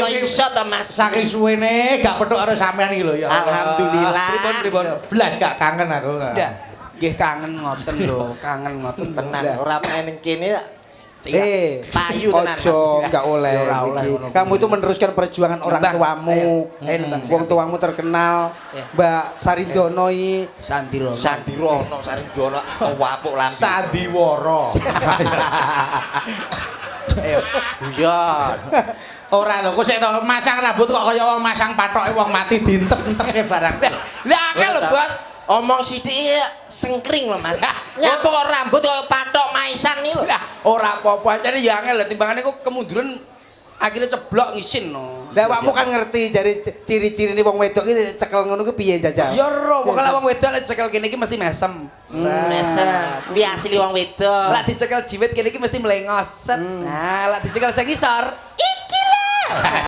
Kok iso to, Mas? Saking suwene gak petuk karo sampean iki lho, ya Allah. Alhamdulillah. Pripun, pripun? Blas gak kangen aku. Ndak. Nggih kangen ngoten lho, kangen ngoten. Tenan ora main ning kene. Eh, Payu tenan, Mas. Ojo, enggak oleh. Ya ora oleh iki. ngono. Kamu itu meneruskan perjuangan orang Nembang. tuamu. Ayo, ayo nembang. Wong tuamu terkenal, Ayo. Mbak Sarindono iki. Sandirono. Sandirono, Sarindono, wapuk lambe. Sandiwara. Ayo. Guyon. Ora lho, kok sik to masang rambut kok kaya wong masang pathoke wong mati dientep-entepke barang. Lah akeh lho, Bos. Omong sithik sengkring lho, Mas. Nyapa kok rambut kaya pathok maisan iki lho. Lah ora apa-apa, ancene ya angel lho timbangane kok kemunduran akhirnya ceblok ngisin no. Lah awakmu kan ngerti jare ciri-cirine wong wedok iki cekel ngono ku piye jajal? Ya ro, pokoke wong wedok lek cekel kene iki mesti mesem. Mesem. Kuwi asli wong wedok. Lek dicekel jiwit kene iki mesti mlengos. Set. Nah, lek dicekel sing ngisor, iki lah.